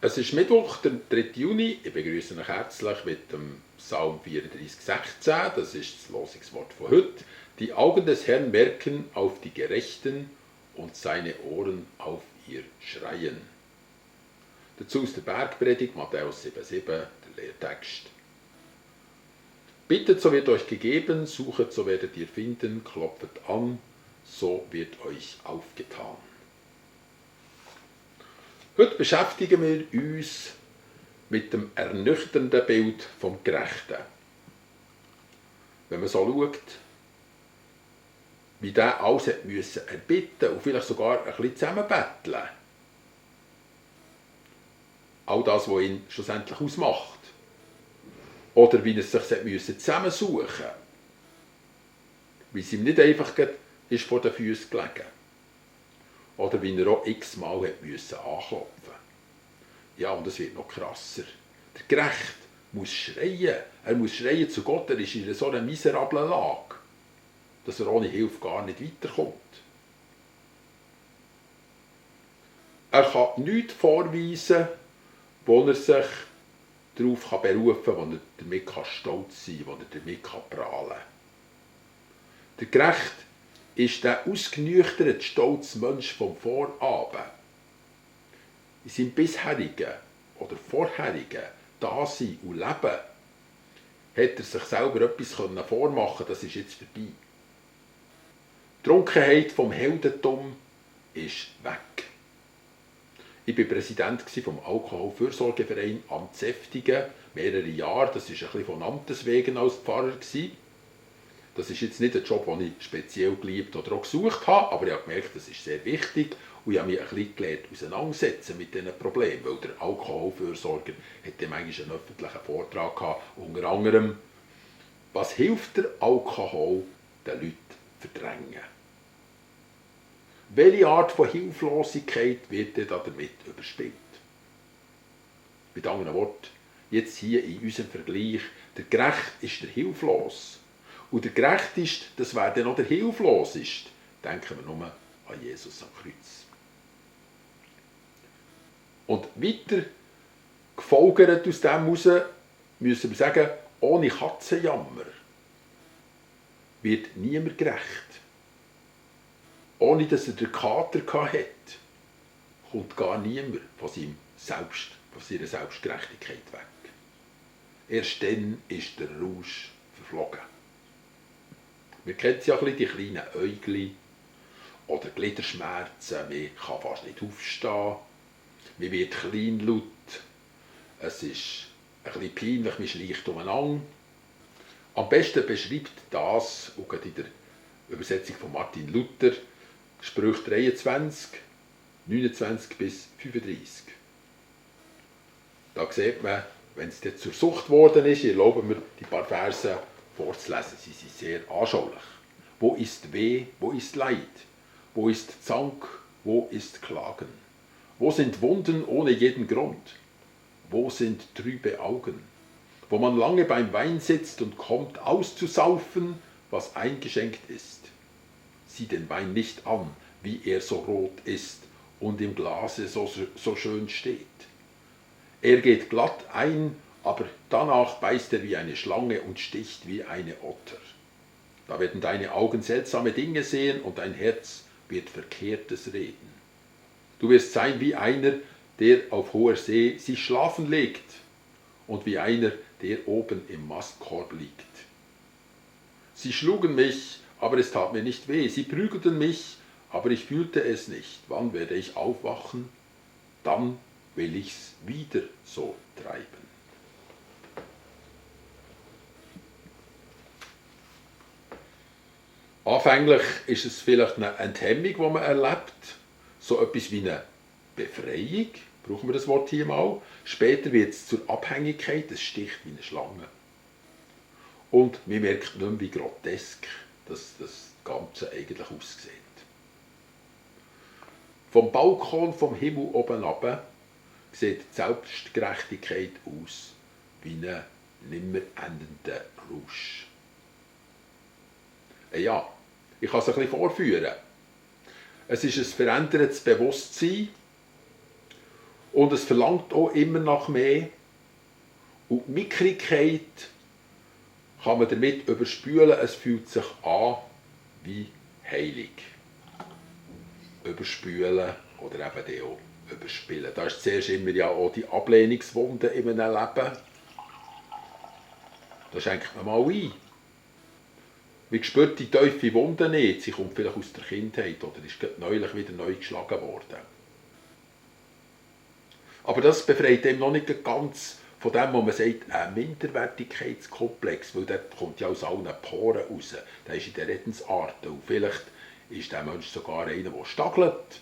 Es ist Mittwoch, der 3. Juni. Ich begrüße euch herzlich mit dem Psalm 34,16. Das ist das Losungswort von heute. Die Augen des Herrn merken auf die Gerechten und seine Ohren auf ihr Schreien. Dazu aus der Bergpredigt, Matthäus 7,7, der Lehrtext. Bittet, so wird euch gegeben, suchet, so werdet ihr finden, klopft an, so wird euch aufgetan. Heute beschäftigen wir uns mit dem ernüchternden Bild vom Gerechten. Wenn man so schaut, wie der alles müssen erbitten und vielleicht sogar ein bisschen zusammenbetteln. All das, was ihn schlussendlich ausmacht. Oder wie er sich zusammensuchen musste. Wie es ihm nicht einfach ist vor den Füßen gelegen. Oder wie er auch x-mal musste anklopfen. Ja, und es wird noch krasser. Der Gerechte muss schreien. Er muss schreien zu Gott. Er ist in so einer miserablen Lage, dass er ohne Hilfe gar nicht weiterkommt. Er kann nichts vorweisen, wo er sich darauf berufen kann, wo er damit stolz sein kann, wo er damit prahlen kann. Der Gerechte ist der ausgenüchterte, stolze Mensch vom Vorabend. In seinem bisherigen oder vorherigen Dasein und Leben hat er sich selber etwas vormachen können, das ist jetzt vorbei. Die Trunkenheit vom Heldentum ist weg. Ich war Präsident vom Alkoholfürsorgeverein am Zeftigen, mehrere Jahre. Das war ein bisschen von Amtes wegen als Pfarrer. Das ist jetzt nicht ein Job, den ich speziell geliebt oder auch gesucht habe, aber ich habe gemerkt, das ist sehr wichtig und ich habe mich ein bisschen gelernt auseinandersetzen mit diesen Problemen, weil der Alkoholfürsorger hatte manchmal einen öffentlichen Vortrag gehabt, unter anderem, was hilft der Alkohol den Leuten verdrängen? Welche Art von Hilflosigkeit wird damit überspielt? Mit anderen Worten, jetzt hier in unserem Vergleich, der Gerechte ist der Hilflos. Und der Gerechteste, das wäre dann noch der Hilfloseste. Denken wir nur an Jesus am Kreuz. Und weiter gefolgert aus dem heraus, müssen wir sagen, ohne Katzenjammer wird niemand gerecht. Ohne dass er den Kater hatte, kommt gar niemand von seiner Selbstgerechtigkeit weg. Erst dann ist der Rausch verflogen. Wir kennen ja ein bisschen die kleinen Äugli oder Gliederschmerzen, man kann fast nicht aufstehen, man wird kleinlaut, es ist ein bisschen peinlich, man schleicht umeinander. Am besten beschreibt das, und gerade in der Übersetzung von Martin Luther, Sprüche 23, 29 bis 35. Da sieht man, wenn es jetzt zur Sucht geworden ist, ich erlaube mir, die paar Verse vorzulesen. Sie sind sehr anschaulich. Wo ist Weh, wo ist Leid? Wo ist Zank, wo ist Klagen? Wo sind Wunden ohne jeden Grund? Wo sind trübe Augen? Wo man lange beim Wein sitzt und kommt auszusaufen, was eingeschenkt ist. Sieh den Wein nicht an, wie er so rot ist und im Glase so schön steht. Er geht glatt ein, aber danach beißt er wie eine Schlange und sticht wie eine Otter. Da werden deine Augen seltsame Dinge sehen und dein Herz wird Verkehrtes reden. Du wirst sein wie einer, der auf hoher See sich schlafen legt und wie einer, der oben im Mastkorb liegt. Sie schlugen mich, aber es tat mir nicht weh. Sie prügelten mich, aber ich fühlte es nicht. Wann werde ich aufwachen? Dann will ich's wieder so treiben. Anfänglich ist es vielleicht eine Enthemmung, die man erlebt, so etwas wie eine Befreiung, brauchen wir das Wort hier mal. Später wird es zur Abhängigkeit, es sticht wie eine Schlange. Und man merkt nicht mehr, wie grotesk das Ganze eigentlich aussieht. Vom Balkon vom Himmel oben runter sieht die Selbstgerechtigkeit aus wie ein nimmer endender Rausch. Ja, ich kann es ein bisschen vorführen. Es ist ein verändertes Bewusstsein Und es verlangt auch immer nach mehr. Und die Mickrigkeit kann man damit überspülen, es fühlt sich an wie heilig. Überspülen oder eben auch überspielen. Da ist zuerst immer ja auch die Ablehnungswunde in einem Leben. Da schenkt man mal ein. Wie spürt die tiefe Wunde nicht? Sie kommt vielleicht aus der Kindheit oder ist neulich wieder neu geschlagen worden. Aber das befreit eben noch nicht ganz von dem, was man sagt, ein Minderwertigkeitskomplex, weil dort kommt ja aus allen Poren raus. Der ist in den Redensarten und vielleicht ist der Mensch sogar einer, der stagelt.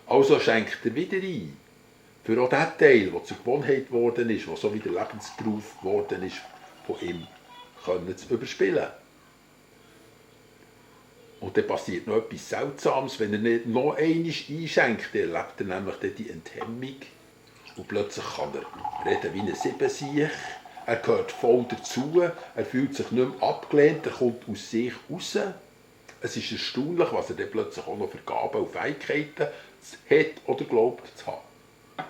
Also schenkt er wieder ein. Für auch den Teil, der zur Gewohnheit geworden ist, der so wie der Lebensberuf geworden ist, von ihm können zu überspielen. Und dann passiert noch etwas Seltsames, wenn er nicht noch einmal einschenkt, dann erlebt er nämlich die Enthemmung und plötzlich kann er reden wie ein Siebensiech, er gehört voll dazu, er fühlt sich nicht mehr abgelehnt, er kommt aus sich raus. Es ist erstaunlich, was er dann plötzlich auch noch für Gaben und Fähigkeiten hat oder glaubt zu haben.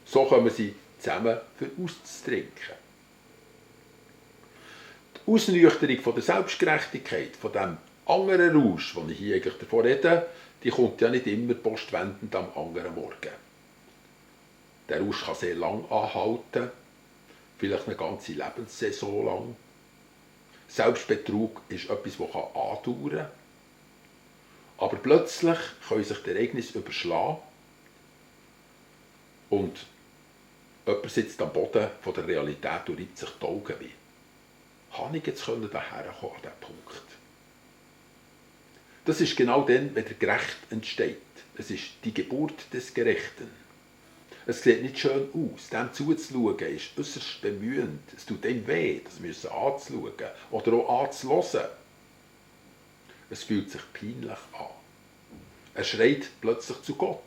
So kommen sie zusammen für auszutrinken. Die Ausnüchterung von der Selbstgerechtigkeit, von dem anderen Rausch, den ich hier eigentlich davon rede, die kommt ja nicht immer postwendend am anderen Morgen. Der Rausch kann sehr lang anhalten, vielleicht eine ganze Lebenssaison lang. Selbstbetrug ist etwas, das andauern kann. Aber plötzlich können sich die Ereignisse überschlagen und jemand sitzt am Boden von der Realität und reibt sich die Augen weh. Habe ich jetzt daher kommen an diesen Punkt? Das ist genau dann, wenn der Gerecht entsteht. Es ist die Geburt des Gerechten. Es sieht nicht schön aus. Dem zuzuschauen ist äußerst bemühend. Es tut ihm weh, das müssen anzuschauen oder auch anzuhören. Es fühlt sich peinlich an. Er schreit plötzlich zu Gott.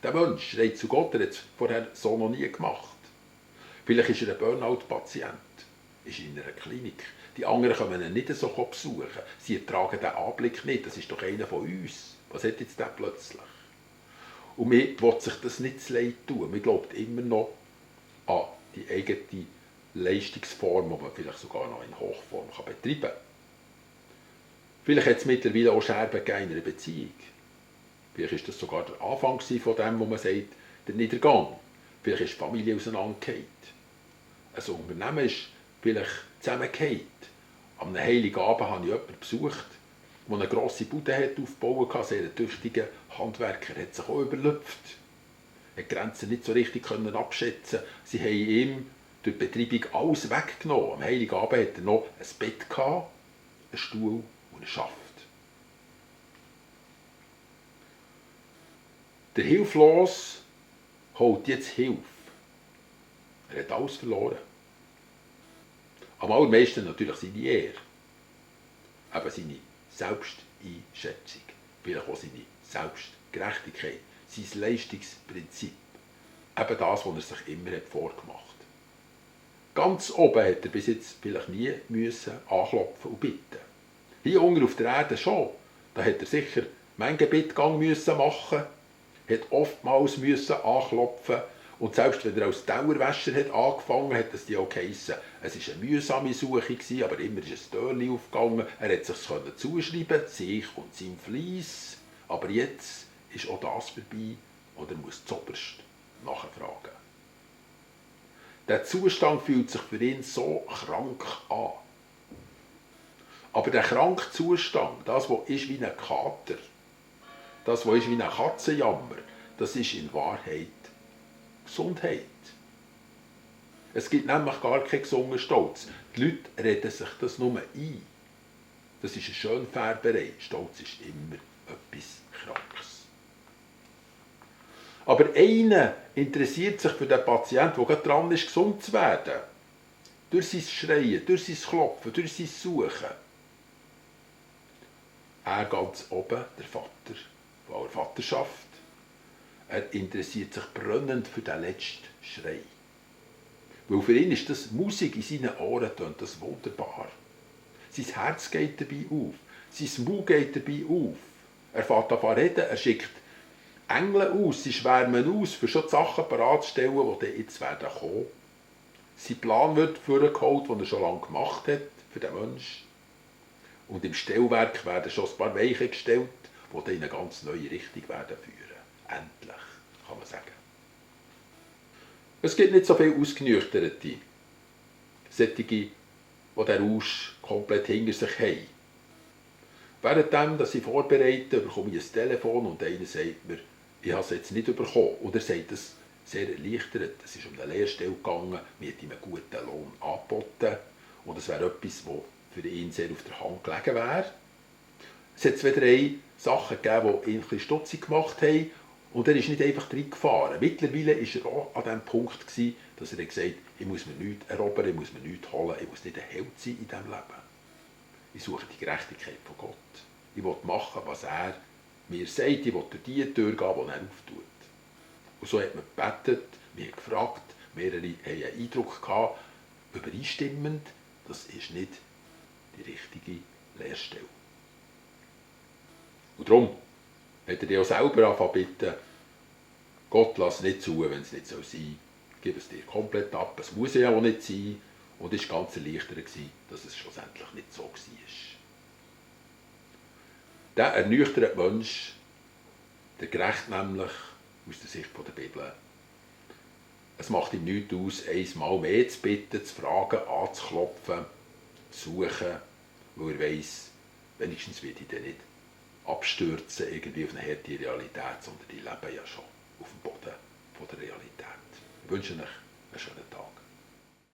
Der Mensch schreit zu Gott, er hat es vorher so noch nie gemacht. Vielleicht ist er ein Burnout-Patient, ist in einer Klinik. Die anderen können ihn nicht so besuchen. Sie ertragen den Anblick nicht. Das ist doch einer von uns. Was hat jetzt der plötzlich? Und man will sich das nicht zu leid tun. Man glaubt immer noch an die eigene Leistungsform, die man vielleicht sogar noch in Hochform betreiben kann. Vielleicht hat es mittlerweile auch Scherben in einer Beziehung. Vielleicht ist das sogar der Anfang von dem, wo man sagt, der Niedergang. Vielleicht ist die Familie auseinandergefallen. Ein Unternehmen ist vielleicht zusammengefallen. Am Heiligen Abend habe ich jemanden besucht, der eine grosse Bude aufgebaut hat, sehr tüchtiger Handwerker, hat sich auch überlüpft. Er konnte die Grenzen nicht so richtig abschätzen. Sie haben ihm durch die Betreibung alles weggenommen. Am Heiligen Abend hatte er noch ein Bett, einen Stuhl und einen Schaft. Der Hilflose holt jetzt Hilfe. Er hat alles verloren. Am allermeisten natürlich seine Ehre. Eben seine Selbsteinschätzung. Vielleicht auch seine Selbstgerechtigkeit. Sein Leistungsprinzip. Eben das, was er sich immer vorgemacht hat. Ganz oben hat er bis jetzt vielleicht nie müssen anklopfen und bitten. Hier unten auf der Erde schon. Da hat er sicher manchen Bittgang müssen machen, hat oftmals müssen anklopfen. Und selbst wenn er als Dauerwäscher hat angefangen hat, das die auch geheissen. Es war eine mühsame Suche, aber immer ist ein Türchen aufgegangen. Er konnte es sich zuschreiben, sich und seinem Fleiss. Aber jetzt ist auch das vorbei und er muss zuoberst nachfragen. Der Zustand fühlt sich für ihn so krank an. Aber der kranke Zustand, das, was ist wie ein Kater, das, was ist wie ein Katzenjammer, das ist in Wahrheit Gesundheit. Es gibt nämlich gar keinen gesunden Stolz. Die Leute reden sich das nur ein. Das ist eine Schönfärberei. Stolz ist immer etwas Krankes. Aber einer interessiert sich für den Patienten, der gerade dran ist, gesund zu werden. Durch sein Schreien, durch sein Klopfen, durch sein Suchen. Er ganz oben, der Vater, weil er Vater schafft. Er interessiert sich brennend für den letzten Schrei. Weil für ihn ist das Musik in seinen Ohren, tönt das wunderbar. Sein Herz geht dabei auf, sein Maul geht dabei auf. Er fängt an zu reden, er schickt Engel aus, sie schwärmen aus, für schon die Sachen bereitzustellen, die dann jetzt werden kommen. Sein Plan wird vorgeholt, den er schon lange gemacht hat für den Menschen. Und im Stellwerk werden schon ein paar Weichen gestellt, die dann in eine ganz neue Richtung werden führen. Endlich, kann man sagen. Es gibt nicht so viele Ausgenüchterte, solche, die den Rausch komplett hinter sich haben. Währenddem, dass ich vorbereite, bekomme ich ein Telefon und einer sagt mir, ich habe es jetzt nicht bekommen. Und er sagt es sehr erleichtert. Es ist um eine Lehrstelle gegangen, mir hat ihm einen guten Lohn angeboten. Und es wäre etwas, das für ihn sehr auf der Hand gelegen wäre. Es hat 2, 3 Sachen gegeben, die ihn ein bisschen stutzig gemacht haben. Und er ist nicht einfach reingefahren. Mittlerweile war er auch an dem Punkt, dass er gesagt hat, ich muss mir nichts erobern, ich muss mir nichts holen, ich muss nicht ein Held sein in diesem Leben. Ich suche die Gerechtigkeit von Gott. Ich will machen, was er mir sagt. Ich will durch die Tür gehen, die er auftut. Und so hat man gebetet, mir gefragt, mehrere haben einen Eindruck gehabt, übereinstimmend, das ist nicht die richtige Lehrstelle. Und darum hat er dir auch selber angefangen zu bitten, Gott, lass nicht zu, wenn es nicht sein soll. Gib es dir komplett ab, es muss ja auch nicht sein. Und es war ganz erleichtert, dass es schlussendlich nicht so war. Der ernüchterte Mensch, der gerecht nämlich aus der Sicht der Bibel, es macht ihm nichts aus, einmal mehr zu bitten, zu fragen, anzuklopfen, zu suchen, weil er weiss, wenigstens wird ich dann nicht abstürzen irgendwie auf eine harte Realität, sondern die leben ja schon auf dem Boden der Realität. Ich wünsche euch einen schönen Tag.